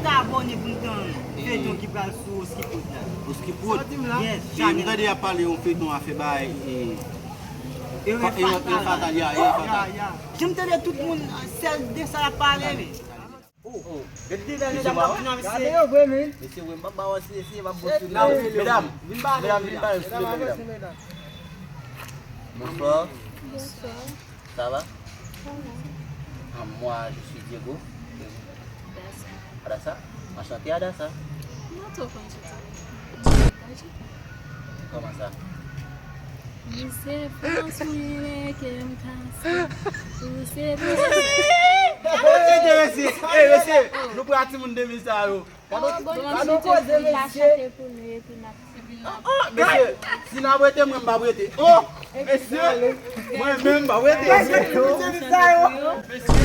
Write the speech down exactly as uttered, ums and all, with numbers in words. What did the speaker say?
Abòne pou n tann feyton ki pral sou Oskipoud la. Oskipoud? Yes, e m tande y ap pale yon feyton afè bay e Ewe Fatal, ya, Ewe Fatal. Jan m tande tout moun sèl de sa y ap pale men. Gade de bèl medam k ap vin an mesye. Mesye, wi, m p ap ba w asye, eseye m ap bòs yo. Medam, medam, vin ba yo sou medam. Bonsoir. Bonsoir. Ça va? Ça va? Ah, moi, je suis Diego. Dasa. Adassa? Enchanté, Adassa. Mwen tou konn chita. Comment ça? Misye fè yon souri ke m kase. Ou se pou Gade mesye, hey mesye, nou pran timoun de mil sa yo. Bon, bon, nou chante pou nou epi n ap epi n ap Ah, mesye, si n ap rete, mwen m p ap rete. Oh, mesye, mwen menm m p ap rete. Mesye,